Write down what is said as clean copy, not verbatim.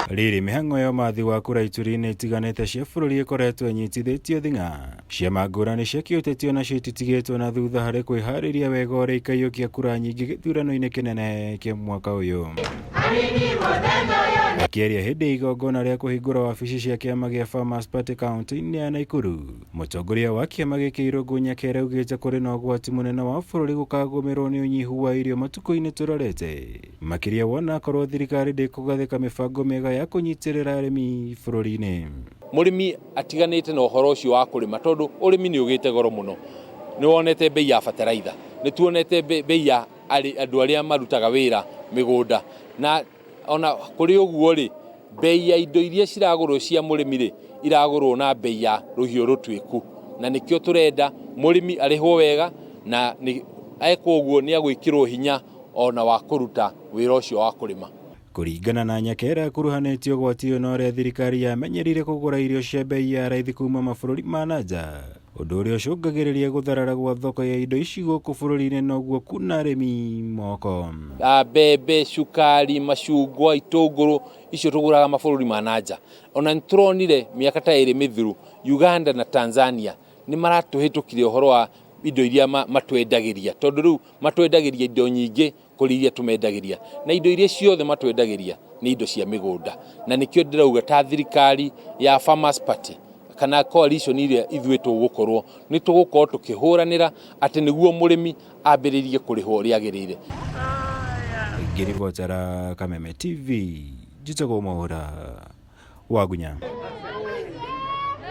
Rĩrĩ mĩhang'o ya ũmathi wa kura ituri-inĩ itiganĩte cia bũrũri ĩkoretwo ĩnyitithĩtio thing'a. Ciama ngũrani cia kĩũteti onacio ititigĩtwo na thutha harĩ kwĩharĩria wega ũrĩa ikaiyũkia kura nyingĩ gĩthurano-inĩ kĩnene kĩa mwaka ũyũ. Akĩaria hĩndĩ ya igongona rĩa kũhingũra wabici cia kĩama gĩa Farmers Party kaunti-inĩ ya Naikuru, mũtongoria wa kĩama gĩkĩ Irũngũ Nyakera augĩte kũrĩ na ũgwati mũnene wa bũrũri gũkagũmĩrwo nĩ ũnyihu wa irio matukũ-inĩ tũrorete, makĩria wona akorwo thirikari ndĩkũgathĩka mĩbango mĩega ya kũnyitĩrĩra arĩmi bũrũri-inĩ. Mũrĩmi atiganĩte na ũhoro ũcio wa kũrĩma tondũ ũrĩmi nĩ ũgĩte goro mũno. Nĩ wonete mbei ya bataraitha, nĩ tuonete mbei ya andũ arĩa marutaga wĩra mĩgũnda, na ona kũrĩ ũguo rĩ, mbei ya indo iria ciragũrwo cia mũrĩmi rĩ, iragũrwo na mbei ya rũhiũ rũtuĩku, na nĩkĩo tũrenda mũrĩmi arĩhwo wega, na ekwo ũguo nĩ agwĩkĩrwo hinya ona wa kũruta wĩra ũcio wa kũrĩma. Kũringana na Nyakera, akuruhanĩtie ũgwati ũyũ na ũrĩa thirikari yamenyerire kũgũra irio cia bei ya raithi kuma mabũrũri ma na nja, ũndũ ũrĩa ũcũngagĩrĩria gũtharara gwa thoko ya indo ici gũkũ bũrũri-inĩ noguo kuna arĩmi moko. Mbembe, cukari, macungwa, itũngũrũ, icio tũgũraga mabũrũri ma na nja. Ona nĩ tũronire mĩaka ta ĩrĩ mĩthiru Uganda na Tanzania nĩ maratũhĩtũkire ũhoro wa indo iria matwendagĩria, tondũ rĩu matwendagĩria indo nyingĩ kũrĩ iria tũmendagĩria, na indo iria ciothe matwendagĩria nĩ indo cia mĩgũnda. Na nĩkĩo ndĩrauga ta thirikari ya Farmers Party kana coalition ĩrĩa ithuĩ tũgũkorwo, nĩ tũgũkorwo tũkĩhũranĩra atĩ nĩguo mũrĩmi ambĩrĩrie kũrĩhwo ũrĩa agĩrĩire. Ngĩribotera Kameme TV, njĩtagwo Mwaũra Wagunya.